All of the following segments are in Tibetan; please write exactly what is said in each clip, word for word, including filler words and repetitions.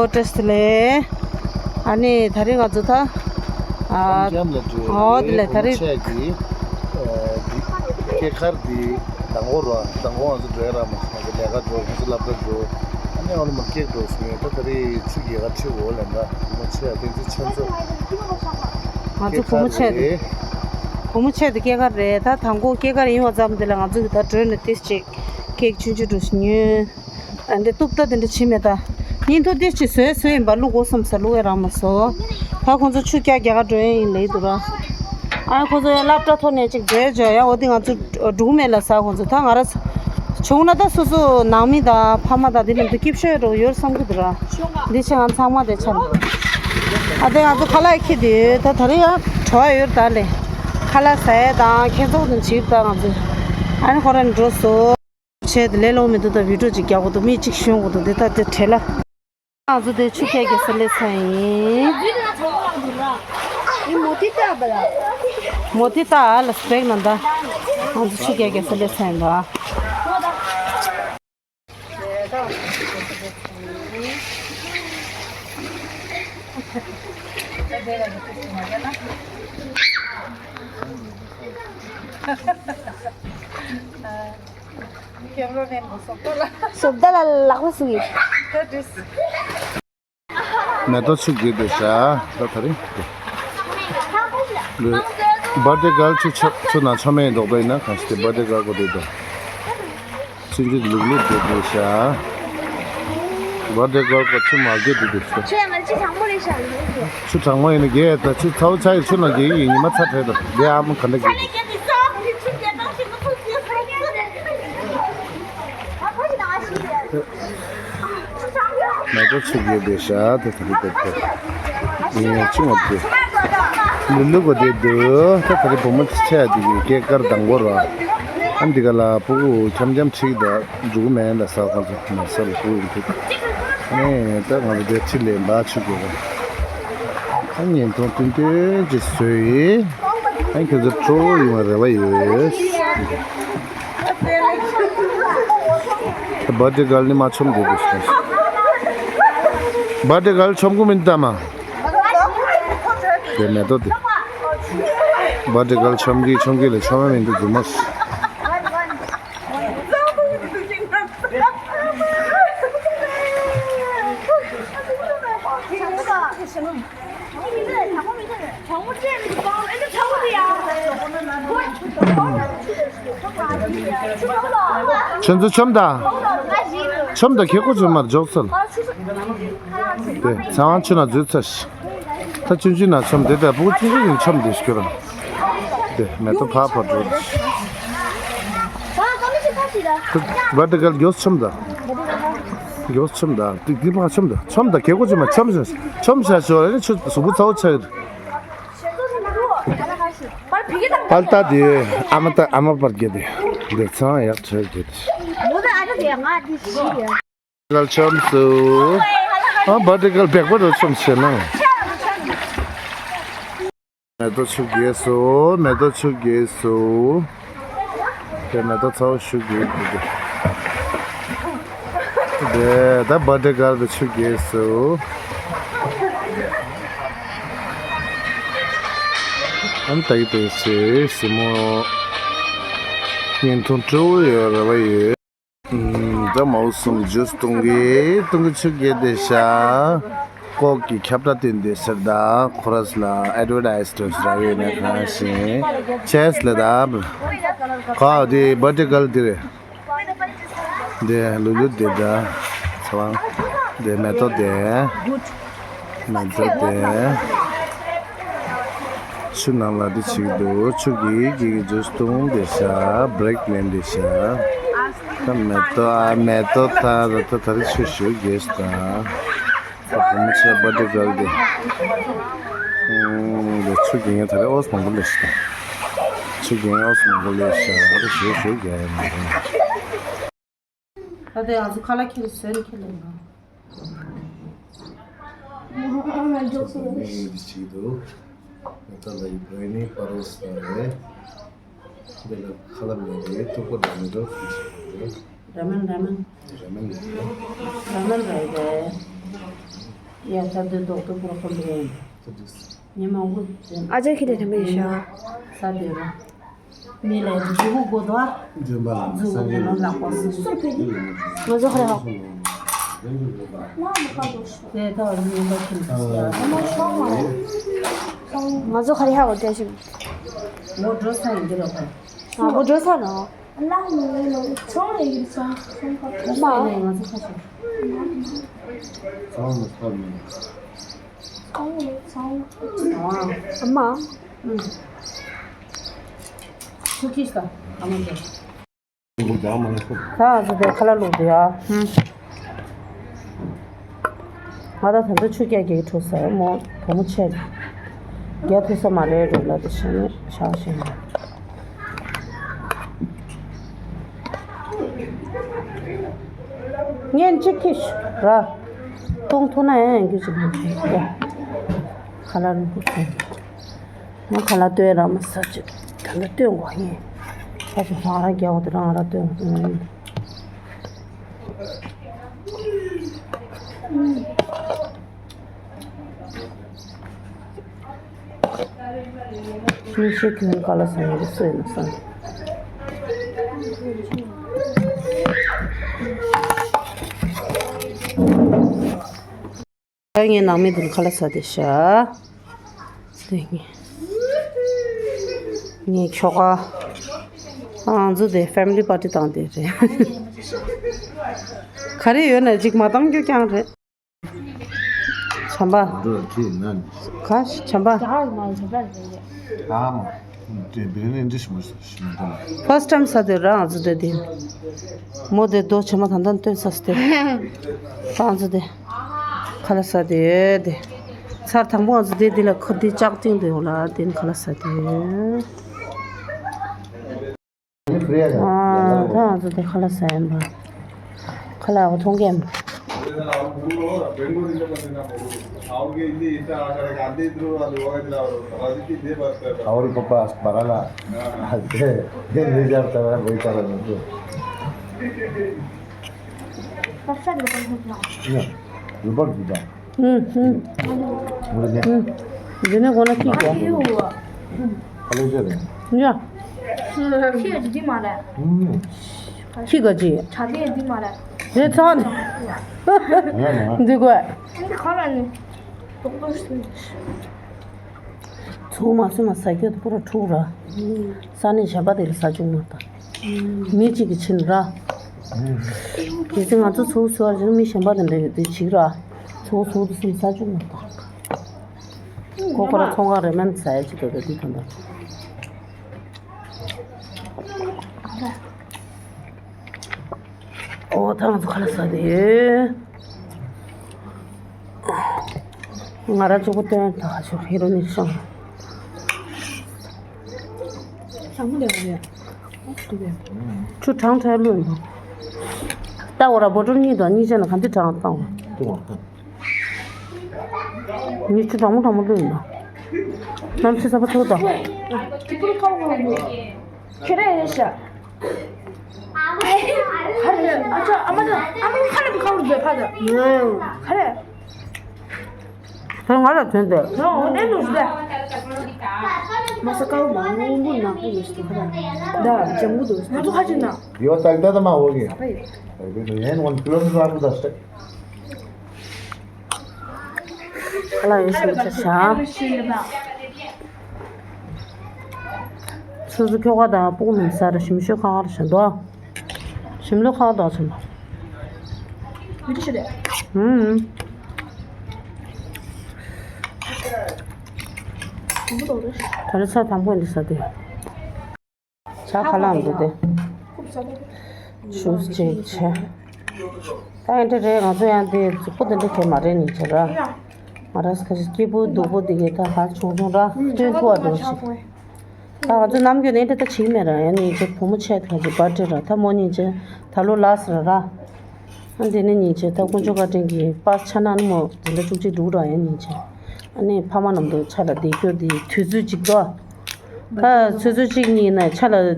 ཨོ་བཀྲ་ཤིས་བདེ་ལེགས། ཨ་ནི་ད་རིང་ང་ཚོ་ད་ཨ་ཀམ་ལ་འགྲོ་ཨོ་བདེ་ལེགས། ད་རིང་ཆས་ཀྱི་ཨ་འདི་སྐྱེས་སྐར་འདི་མདང་དགོང་ར་མདང་དགོང་ང་ཚོ་འགྲོ་ཡ་ར་མ་ང་ཚོ་ལས་ཀ་འགྲོ། ང་ཚོ་སློབ་གྲྭ་འགྲོ། ཨ་ནི་ཨོ་ལོ་མ་སྐྱེས་འགྲོ་སོང་ཡོད། ད་ད་རིང་ཆུ་རྒྱལ་ཁ་ཁྲི་འོ་ལེན་ད་མ་ཆེ་ཡ་བསྟན་འཛིན་ཆེན་ཚོ། ང་ཚོ་བུ་མོ་ཆེ་དེ་བུ་མོ་ཆེ་དེ་སྐྱེས་སྐར་རེད། ད་དང་པོ་སྐྱེས་སྐར་ཡིན་པ་ཙམ་དེ་ལ་ང་ཚོ་གི་ད་འགྲོས་ནས་ཏིས་ཅིག་ཁེག་ཆུང་ཆུང་འགྲོ་ཞིག་ཉོས། ཨ་འདི་གཏུབ་ད་དེ་འདྲ་བྱེད་མེད་ད། བརྙན་ཐུང་ཏིས་ཅིག་བཟོས་བཟོས་ཡིན་པ་བླུག་དགོས་བསམ་ས་བླུག་ཡ་རག་མ་སོང་། ད་ཁོང་ཚོ་ཆུ་རྒྱག་རྒྱག་ག་འགྲོ་ཡ་ཡིན་ལེ་འདུག་ར། ཨ་ཁོང་ཚོ་ཡ་སློབ་གྲྭ་ཐོག་ནས་ཅིག་འགྲོས་བྱོས་ཡ། འོ་དེ་ང་ཚོ་འགྲོ་གི་མེད་ལ་ས། ཁོང་ཚོ་ད་ང་ར་བྱུང་ན་ད་སོ་སོ་ནང་མི་དང་ཕ་མ་དང་དེ་ནས་འདི་སྐྱིད་ཤོས་རོགས་ཡོད་བསམ་གི་འདུག་ར། འདི་ཆེ་ང་ཚང་མ་དེ་ཆ་ན། ཨ་དེ་ང་ཚོ་ཁ་ལག་ཁྱེར་དུས་ད་ད་རེས་ཡང་བྲོ་བ་ཡོད་ད་ལེ། ཁ་ལག་ཟ་ཡ་དང་ཁྱེད་ཚོ་དང་བྱིས་པ་ང་ཚོ་ཨ་ནི་ཁོ་ར་ནས་འགྲོ་སོ། བྱས་ཏེ་ལས་སླ་པོ་མི་འདུག་ད་བི་ཌིའོ་ཅིག་རྒྱག་དགོས་འདུག་མི་གཅིག་ཤོང་དགོས་འདུག་འདི་ད་དེ་བྲེལ་ལ། ང་ཚོ་དེ་ཆུ་རྒྱག་རྒྱག་ས་སླེབས་ཚར་ཡིན། མོ་ཏི་ཏ་ལ་སྤེག་ན་ད། ང་ཚོ་ཆུ་རྒྱག་རྒྱག་ས་སླེབས་ཚར་ཡིན་པ། སོབ་ད་ལ་ལག་པ་ཟུག་གི། མེ་ཏོག་ཆུ་རྒྱས་དེ་ཤ་ད་ད་རིང་། བར་ཐི་ཀལ་ཆུ་ཆུ་ཆུ་ནང་མཆོང་མེད་འདུག་ད་ཡིན་ན་གང་ཞིག་དེ་བར་ཐི་ཀལ་གོ་དེ་དང་། ཆུ་འཇིག་ལུག་ལུག་དེ་དེ་ཤ། བར་ཐི་ཀལ་གོ་ཆུ་མ་རྒྱས་དེ་དེ་ཤ། ཆུ་ཡང་ང་ཆུ་གྲང་མོ་རེད་ཤ། ཆུ་གྲང་མོ་ཡིན་ན་རྒྱས་ད་ཆུ་ཚ་བོ་ཆ་ཡི་ཆུ་ནང་རྒྱས་ཡིན་ཉི་མ་ཚ་དྲགས་དང་དེ་ཨ་མ་ག་འདྲ་རྒྱས་དེ། མེ་ཏོག་ཆུ་རྒྱས་དེ་ཤ་དེ་ད་རེད་དེ། ཡིན་ཡང་ཆུ་ངོ་དེ། ལུ་ལུ་གོ་དེ་འདུག་ད་ད་རེད་བུ་མོ་ཆེ་ཡ་དེ་གི་སྐྱེས་སྐར་དང་པོ་ར། ཨ་འདི་ག་ལ་སྤུ་གུ་འཁྱམ་འཁྱམ་ཁྲིག་ད་འགྲོ་གི་མེད་ད་ས་ཁ་ཚོ་མ་ས་ལ་སྤུ་གུ་ཡིན་དུས། ཨ་ནི་ད་ང་ཚོ་དེ་ཁྲི་ལས་འབའ་ཆུ་རྒྱས་ར། ཨ་བརྙན་ཐུང་ཏིན་ཏིན་ཅིག་བཟོས་ཡིན། ཨ་ཁྱོད་ཚོ་སྤྲོ་ཡོང་བའི་རེ་བ་ཡོད། བར་ཐི་ཀལ་ནི་མ་མཆོང་དེ་དུ་སོང་། བར་ཐི་ཀལ་མཆོང་གི་མིན་ད་མ། དེ་མེ་ཏོག་དེ། བར་ཐི་ཀལ་མཆོང་གི་མཆོང་གི་ལས་མཆོང་མ་མིན་དུ་རྫུན་མ། ཁྱོད་ཚོ་མཆོང་ད། མཆོང་ད་ཁེ་ཁོ་ཚོ་མར་འཇོག་ཚར། དེ་ཚང་མ་ཆུ་ན་འཛུལ་ཚར་ཤི། ད་ཆུང་ཆུང་ན་མཆོང་དེ་ལྟ་བུ་ཆུང་ཆུང་ནས་མཆོང་དེ་ཤི་ཁྱོད་རང་། དེ་མེ་ཏོག་ཕར་ཕར་འགྲོ། བར་ཐི་ཀལ་མགྱོགས་མཆོང་ད། མགྱོགས་མཆོང་ད། ཏིག་ཏིག་མ་མཆོང་ད། མཆོང་ད་ཁེ་ཁོ་ཚོ་མ་མཆོང་ཤ་མཆོང་ཤ་ཤོར་ནས་ཆུ་གཟུགས་པོ་ཚ་བོ་ཆགས་ཡོད། པར་ད་དེ་ཨ་མ་ད་ཨ་མ་པར་རྒྱབ་དེ་འདིར་ཚང་ཡག་ཆེར་རྒྱབ་དེ། བར་ཐི་ཀལ་མཆོང་སོང་། ཨ་བར་ཐི་ཀལ་བེག་པར་མཆོང་ཤེས་ན། མེ་ཏོག་ཆུ་རྒྱས་སོང་། མེ་ཏོག་ཆུ་རྒྱས་སོང་། དེ་མེ་ཏོག་ཚ་བོ་ཤུགས་རྒྱས་འདུག་དེ། དེ་ད་བར་ཐི་ཀལ་དེ་ཆུ་རྒྱས་སོང་། ཨ་ནི་ད་གི་དེ་ཚེ་སྲིན་མོ་བརྙན་ཐུང་སྤྲོ་བོ་ཡོད་རེ་བ་ཡོད། ཨམ། ད་མའོ་སུམ་ཇུས་བཏུང་གི་བཏུང་གི་ཆུ་རྒྱས་དེ་ཤ། ཀོག་གི་ཁྱབ་བསྒྲགས་སྟོན་དེ་ཟེར་ད་ཁོ་རས་ལ་ཨེ་ཌ་ཝར་ཊའི་སི་ཊི་རག་ཡོད་ནས་གང་ཞིག་ཆེས་ལ་ད། ཁོ་དེ་བར་ཐི་ཀལ་དེ་རེད། དེ་ལུ་ལུ་དེ་ད་ཚ་བ་དེ་མེ་ཏོག་དེ། མེ་ཏོག་དེ། ཆུ་ནང་ལ་དེ་ཆིག་འདུག་ཆུ་གི་གི་གི་ཇུས་བཏུང་དེ་ཤ་བྷི་རེག་ལེན་དེ་ཤ། ད་མེ་ཏོག་ཨ་མེ་ཏོག་ད་ད་ད་རི་ཆུ་ཞུ་རྒྱས་ད། ད་ཧ་མི་ཆ་བར་ཐི་ཀལ་དེ། ཨུམ། དེ་ཆུ་གི་ངས་ད་རེ་ཨོ་སི་མང་པོ་ལས་ཤ། ཆུ་གི་ངས་ཨོ་སི་མང་པོ་ལས་ཤ་རི་ཞུ་ཞུ་རྒྱས་ཡ་མ་རེད། ད་ལྟ་ང་ཚོ་ཁ་ལག་ཁྱེར་ཟོས་ནས་ཁྱེར་ལེན་དང་། ཅོག་ཙེ་མི་ཡིན་འདི་ཅིག་འདུག་ད་ལྟ་ཡི་བོད་ནི་པ་རོ་སི་ཏ་རེད། འདི་ལ་ཁ་ལག་མེད་རེད། ཐུག་པ་འདྲ་མི་འདྲ་ཅིག་རེད། ར་མེན་ར་མེན། ར་མེན་རེད། ར་མེན་རེད། ཡ་ད་དུ་ཏོག་ཏོག་པོ་ཁོ་འདུག་ཡིན། ཉི་མ་འགོ་ཨ་ཅག་ཁྱེད་དེ་དྲན་པ་ཡིན་ཤག་ས་དེ་ར། མི་ལ་ཡ་དུ་ཇུ་བོ་གོ་དོ། འཇོན་པ་ལ་ཇུ་བོ་གོ་ལོ་ལག་པ་སུ་སུར་ཕེ། ང་ཚོ་ཧ་རེ་ཧ་གོ། དེ་ད་བར་མི་ཡིན་པ་ཁྱིམ་དུ་ཤི་ཡ། ང་ཚོ་ཧ་རེ་ཧ་གོ་བཀྲ་ཤིས། ངོ་འགྲོ་ས་ཡིན་གྱི་རོགས་པ། ཨ་ཁོ་འགྲོ་ས་ནོ། ཚོང་ལས་ཡིན་ཚོང་ཚོང་ཁ་ཚོང་ལས་ང་ཚོ་ཁ་ཚོང་། ཚོང་མ་ཚོང་མ། ཚོང་ཨ་མ། ཨུ། ཁུ་ཁིས་ལ་ཨ་མ་འདྲ། ད་ང་ཚོ་དེ་ཁ་ལག་བླུགས་དུས་ཨ། ང་ད་ད་ཚོ་ཆུ་རྐྱལ་རྒྱག་གི་འགྲོ་ས་མོ་བུ་མོ་ཆེ། རྒྱག་ཐུབ་ས་མ་རེད་འགྲོ་ལ་དེ་ཤ་ནི་ཤ་ཤེས་ནི། ངས་གཅིག་གིས་ར། གཏོང་ཐུབ་ན་ཡང་ཡང་རྒྱུ་ཞིག་མ་རེད། ཁ་ལག་རིང་པོ་ཞིག་ང་ཁ་ལག་སྟོན་ར་མ་ཟ་ཅིག་ད་ལྟ་སྟོན་དགོས་ཡིན། ཁ་ཞིག་ཧང་ར་རྒྱག་འོ་དེ་རང་ར་སྟོན་དགོས་ཡིན། མི་ཤེས་ཁྱོད་ག་ལ་སོང་ཡོད་སུ་ཡིན་ན་སོང་། ད་ངའི་ནང་མི་དེ་ཁ་ལག་ཟ་བསྡད་ཤག་དེ་ངའི་ངའི་ཁྱོ་ག་ཨང་ཚོ་དེ་ཕེ་མི་ལི་པར་ཊི་བཏང་བསྡད་རེད། ག་རེ་ཡོད་ན་ཅིག་མ་བཏང་རྒྱུ་རྐྱང་རེད། བྱམས་པ། འགྲོ་ཁྱི་ན་ནི། ག་བྱམས་པ། ད་མ་བྱམས་པ་རེད། ད་མ། དེ་བེ་ནི་འདི་ཞིམ་ཞིམ་དང་། ཕར་སི་ཊའིམ་ཟ་དེ་རང་ཚོ་དེ་དེ། མོ་དེ་རྡོ་ཆེ་མ་ད་ད་སྟོན་ས་སྟེ། རང་ཚོ་དེ། ཁ་ལག་ཟ་དེ་དེ། ཚར་དང་པོ་ང་ཚོ་དེ་དེ་ལ་ཁོ་དེ་ལྕགས་ཏིང་དེ་ཡོང་ལ་དེ་ཁ་ལག་ཟ་དེ། ཨ་ད་ང་ཚོ་དེ་ཁ་ལག་ཟ་ཡིན་པ། ཁ་ལག་འཐུང་གི་ཡིན། और पापा बराला। दे दे ले जा तरा वही तरा नहीं। ཨུ་ཧུ། ཨུ་ཧུ། འདི་ནས་གོ་ན་ཁྱི་གོ། ཁ་ལོ་ཟེར། ཡ། ཁྱི་ག་ཅི་མ་རེད། ཨུ། ཁྱི་ག་ཅི། ཁྲ་དེ་འདི་མ་རེད། རེད་ཚང་ནས། ཡ་ན། འདི་གོ། འདི་ག་ལ་ནི། ཏོག་ཏོག་ཞིག་ཚུགས་མ་སོང་ན་ཟ་རྒྱུ་དེ་པུ་ར་འཁྲུག་ར། ས་གནས་གཞན་པ་དེ་ལ་ཟ་བཅུག་མ་ད། མི་གཅིག་གིས་ཕྱིན་ར། གལ་སྲིད་ང་ཚོ་ཚུགས་ཟ་བ་ཞིག་མི་གཞན་པ་དེ་འདྲ་ཡོད་དུས་བྱིས་ར། ཚུགས་ཚུགས་དུ་སེམས་ཟ་བཅུག་མ་ད། ཁོ་ཁོ་ར་ཚོང་ཁང་རེ་མན་ཟ་ཡ་ཅིག་ད་ད་དུས་ད་ད། ཨོ་ད་ང་ཚོ་ཁ་ལག་ཟ་དེ་ཡོད། ང་ར་གཙོ་བོ་སྟོན་ད་ཤོག་ཧེ་རོ་ནི་ཤོག་ཆུ་གྲང་ཐལ་ལོས་ཡོད། ལྟ་བ་ར་བོ་ཀྲོམ་གཉིས་དང་གཉིས་ཆ་ན་ག་འདི་གྲང་བཏང་བ། ངས་ཆུ་གྲང་མོ་གྲང་མོ་བླུགས་ཡིན་ན། གནམ་ཕྱི་ས་པ་ཚོ་དང་། ཁྱེད་རེ་ཡིན་ཤག་ཧ་རེ་ཨ་ཅག་ཨ་མ་དང་ཨ་མ་ཁ་ལ་ཁ་བར་འཛོལ་ཕ་དང་། ཧ་རེ། ད་ང་ལ་དོན་དེ། ང་འོ་ནས་ལུས་ཟེར། མ་ས་ཀའོ་མང་པོ་ནག་པོ་ཡོད་སྲིད་ཁ་ད། ད་ལྗང་གུ་འདུག་ང་ཚོ་ཁ་ཅིག་ན། ཡོ་ཏག་ཏག་ཏག་མ་འོ་གི། ཡན་ཝན་ཀི་ལོ་མི་ཊར་ཨ་ཁུ་ད་སྟེ། ཁ་ལག་ཡོད་ཤོས་ཆ་བཞག་སོ་སོ་ཁྱོ་ག་དང་སྤུ་གུ་ནང་ས་ར་ཞིམ་ཤོས་ཁ་ཁར་བཞག་འདུག་ཞིམ་ལོ་ཁ་ཁར་བཞག་ཨུམ། ད་རེས་ཚར་དང་པོ་འདི་ཟ་དུས། ཇ་ཁ་ལག་འདུག་སྟེ། ཞུ་ཅིག་བྱས། ད་ཨེ་འདྲ་རེད། ང་ཚོ་ཡང་དེ་རྫིག་པོ་དེ་འདྲ་གས་མ་རེད་ནི་བྱས་ར། ང་རང་ཁ་ཤས་སྐྱིད་པོ་སྡུག་པོ་དེ་གས་ད་ག་བྱུང་བྱུང་ར་སྟོན་ཐུབ་པ་འགྲོ་ཞིག་ད་ང་ཚོ་ནམ་རྒྱུན་ནས་འདྲ་ད་བྱེད་ཀྱི་མེད་ར། ཡང་ནི་བྱས་བུ་མོ་ཆེ་ཁ་ཅིག་བར་ཊི་ར། ད་མོ་གཉིས་བྱས་ད་ལོ་ལ་སི་ར་ར། ཨ་འདི་ནི་གཉིས་བྱས་ད་དཀོན་མཆོག་བཀའ་དྲིན་གྱིས་པ་ཆ་ན་ནི་མོ་འཛིན་གྲྭ་བཅུ་གཅིག་འགྲོ་ར། ཡང་གཉིས་བྱས་ཨ་ནི་ཕ་མ་ནམ་དུ་ཆ་ལ་བསྡད་རྒྱུ་དེ་དུས་ཚོད་ཅིག་ཏོ། ད་ཆུ་ཚོད་གཅིག་གཉིས་ན་ཆ་ལ།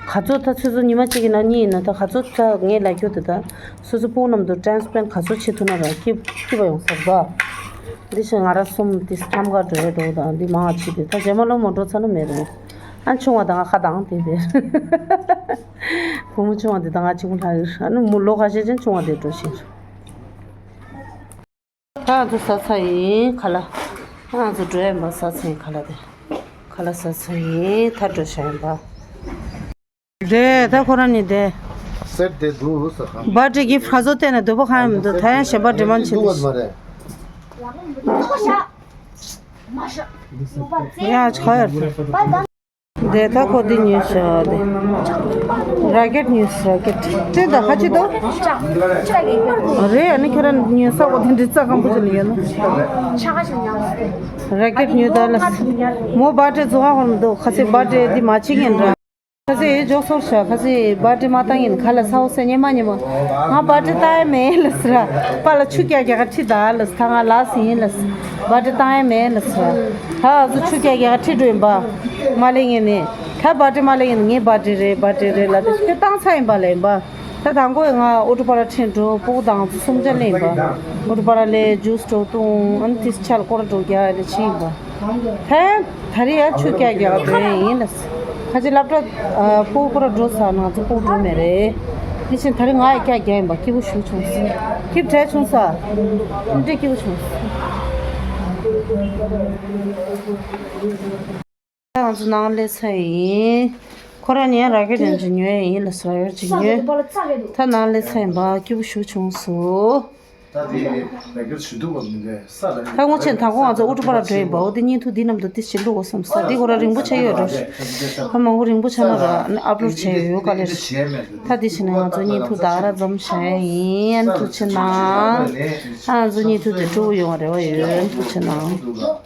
ག་ཚོད་ད་ཆུ་ཚོད་ཉི་མ་གཅིག་ཡིན་ན་གཉིས་ཡིན་ན་ད་ག་ཚོད་ད་ངས་ལབ་རྒྱུ་དེ་ད་སོ་སོ་སྤུ་གུ་ནམ་དུ་ཊའིམ་སི་པེན་ག་ཚོད་བྱེད་ཐུབ་ན་ར་སྐྱིད་སྐྱིད་པ་ཡོང་ས་རེད་པ། འདི་བཞིན་ང་རང་གསུམ་དེ་ཁྲམ་ཁ་འགྲོ་ཡ་འགྲོ་དང་འདི་མང་བ་བྱེད་དུས་ད་རྗེས་མ་ལོ་མོ་འགྲོ་ཚར་ན་མེད་རེད། ཨ་ཆུང་བ་དང་ང་ཁ་དང་དེ་དེ། བུ་མོ་ཆུང་བ་འདི་དང་ང་གཅིག་པུ་ལྷག་ཡོད། ཨ་ནི་མོ་ལོ་ཁ་ཤས་ཅན་ཆུང་བ་དེ་འགྲོ་བཞིན་རེད། ད་ང་ཚོ་ཟ་ཚར་ཡིན་ཁ་ལག་ད་ང་ཚོ་འགྲོ་ཡ་ཡིན་པ། ཟ་ཚར་ཡིན་ཁ་ལག་དེ། ཁ་ལག་ཟ་ཚར་ཡིན། ད་འགྲོ་བཞག་ཡིན་པ། རེད། ད་ཁོ་རང་ནི་དེ། སེར་དེ་འདུག་ཟ་ཁང་། བར་ཌེ་གིཕ་ག་ཚོད་བལྟས་ན་འདོད་པ་གང་ཡང་མི་འདུག་ད་ཡང་གཞན་པ་ཌི་མན་ཌི་བྱེད་འདུག་འདུག་མ་རེད། ཡ་ཆ་ཡ། དེ་ད་ཁོ་དེ་ཉོས་ཤག་དེ། ར་ཀེཊ་ཉོས་ཤག་ར་ཀེཊ། དེ་ད་ཁ་ཅིག་འདུག་རེད། ཨ་ནི་ཁྱོད་རང་ཉོས་ས་འོ་དེ་འདྲི་རྩ་སྐམ་པོ་ཅིག་ལ་ཡོད་ན། ར་ཀེཊ་ཉོས་ད་ལ། མོ་བར་ཌེ་རྫོགས་ཧ་གོ་མི་འདུག་ཁ་ཚིག་བར་ཌེ་འདི་མ་བྱེད་མཁན་འདྲ། ཁ་ཚིག་འཇོག་སོང་ཤག་ཁ་ཚིག་བར་ཌེ་མ་བཏང་ཡིན་ཁ་ལ་ཚ་བོ་སེ་ཉེ་མ་ཉེ་མ། ང་བར་ཌེ་བཏང་ཡ་མེད་ལ་ཟེར། པཱ་ལགས་ཆུ་རྐྱལ་རྒྱག་ག་ཁྲིད་ད་ལ་ཟེར། ད་ང་ལ་ཟིན་ཡིན་ལ་ཟེར། བར་ཌེ་བཏང་ཡ་མེད་ལ་ཟེར། ད་ཨ་ཚོ་ཆུ་རྐྱལ་རྒྱག་ག་ཁྲིད་འགྲོ་ཡིན་པ། མ་ལེ་ངས་མེད། ད་བར་ཌེ་མ་ལེ་ཡིན་ངའི་བར་ཌེ་རེད་བར་ཌེ་རེད་ལ་དེ་ཁྱོད་བཏང་ཚར་ཡིན་པ་ལ་ཡིན་པ། ད་དང་པོ་ང་ཨོ་ཊོ་པ་ར་ཁྲིད་འགྲོ་སྤུ་གུ་དང་གསུམ་ཆ་ལེན་ཡིན་པ། ཨོ་ཊོ་པ་ར་ལས་ཇུས་འགྲོ་བཏུང་ཨ་ནི་དེ་ཆ་ལ་སྐོར་འགྲོ་རྒྱག་ཡ་ལ་ཕྱིན་ཡིན་པ། ད་ད་རེས་ཡ་ཆུ་རྐྱལ་རྒྱག་ག་འགྲོ་ཡ་ཡིན་ལ། ཁ་ཅིག་སློབ་གྲྭ་ཨ་སྤུ་གུ་ཁོ་ར་འགྲོ་ས་ང་ཚོ་སྤུ་གུ་འགྲོ་མེད་རེད། དེ་བཞིན་ད་རེས་ང་ཡ་རྐྱལ་རྒྱག་ཡིན་པ་སྐྱིད་པོ་ཞེ་པོ་བྱུང་སོང་། སྐྱིད་པོ་བྲལ་བྱུང་ས། སྐྱིད་པོ་བྱུང་སོང་། ད་ང་ཚོ་ནང་སླེབས་ཚར་ཡིན། ཁོ་རང་ནི་ཡང་ར་ཀེཊ་ཅན་ཅིག་ཉོས་ཡིན་ལ་ཟེར་ར་ཀེཊ་ཅིག་ཉོས། ད་ནང་སླེབས་ཚར་ཡིན་པ་སྐྱིད་པོ་ཞེ་པོ་བྱུང་སོང་། ད་དེ་ར་ཀེཊ་ཞུ་འདུག་བ་མི་འདྲ་ས་ལ། ད་སྔོན་ཆད་དང་པོ་ང་ཚོ་ཨོ་ཊོ་པ་ར་འགྲོ་ཡིན་པ་འོ་དེ་བརྙན་ཐུང་འདི་ནམ་དུ་ཏི་ཞིག་བླུག་དགོས་བསམ་སོང་། འདི་ཁོ་ར་རིང་པོ་ཆགས་ཡོད་འགྲོ། ཧ་མང་པོ་རིང་པོ་ཆགས་ན་ར་ཨ་ནི་ཨབ་ལོཌ་བྱས་ཡོད་ག་ལེར། ད་དེ་བྱས་ན་ང་ཚོ་བརྙན་ཐུང་ད་ག་རང་ཙམ་བཞག་ཡིན། ཐུགས་ཆེ་གནང་། ཨ་ང་ཚོ་བརྙན་ཐུང་དེ་སྤྲོ་པོ་ཡོང་བ་རེ་བ་ཡོད། ཐུགས་ཆེ་གནང་།